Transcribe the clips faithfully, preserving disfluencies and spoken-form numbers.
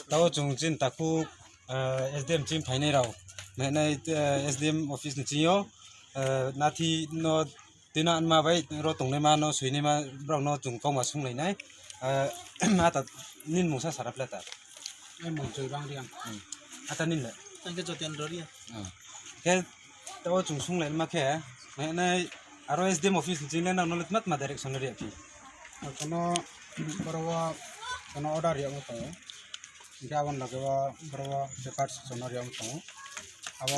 Tao chung chini takhu, eh, S D M chini phainai rao. Nainai, eh, S D M office ni chini yo, eh, nathi no tina anma bai ro tongnaima no soinaima brao no chung kauma sunglainai. Eh, ata nini mungsa sara phlai ta. Ai mung Joy Bang Reang. Hmm. Ata nini le? Ang khe Jotendra Reang. Hmm. Khe tao chung sunglaima khe, nainai aro S D M office ni chini le nang no le tma tma direction ri ya phi? Kono boro wo kono order ri ya tong ou. Hingkhe aboni loge wo boro wo papers kono ri ya tong ou. Abo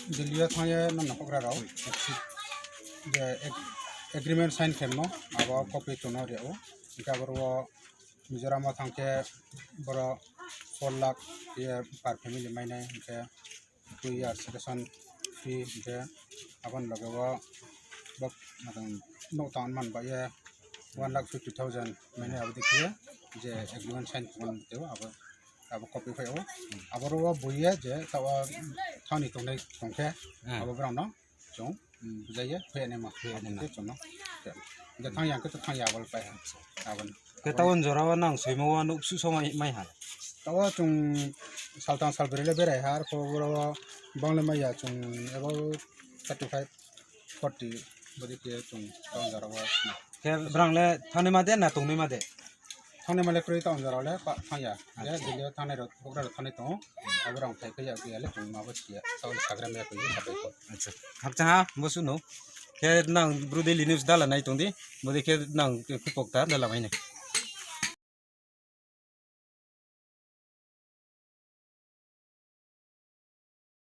Delhi yo thanng ye no nokokra rao je ag-, agreement sign khemo abo copy kono ri ou. Hingkhe aboro wo Mizoram wo thanng khe boro four lakh ye per family mainai hingkhe two years ration free hingkhe aboni loge wo bo, um, nouh tang man ba ye one lakh fifty thousand mainai abo dei khe je agreement sign khemo tei abo, abo copy phai ou. Aboro wo boi ye je tao thani tongnai tong khe abo brao no chung, um, bujai ye phai nai ma. Phai nai ma. Khe chung no. Khe, je thanng ya khe to thanng ya abo le pai ha. Abo no. Khe tao jora wo nang soimo wo nouh bsuh so mai, mai ha? Tao chung salthang salbroi le berai ha, arphuh boro wo bang le mai ya chung about thirty five, forty bodei khe chung tao jora wo. Khe brang le thanngnaima de na tongnaima de? Thanngnaima le kroi tao jora wo le pa thanng ya. Je Delhi yo thanngnai rao, houhgra rao thanngnai tong ou. Abo rao thai phai ya, ya le chung ma bo si ya. Tao sagra mai ya koi ye sapai kho. Acha. Khakchang ha, bo suh no. Khe nang Bru Daily News dala nai tong di. Bodei khe nang khupok ta dala mai nai.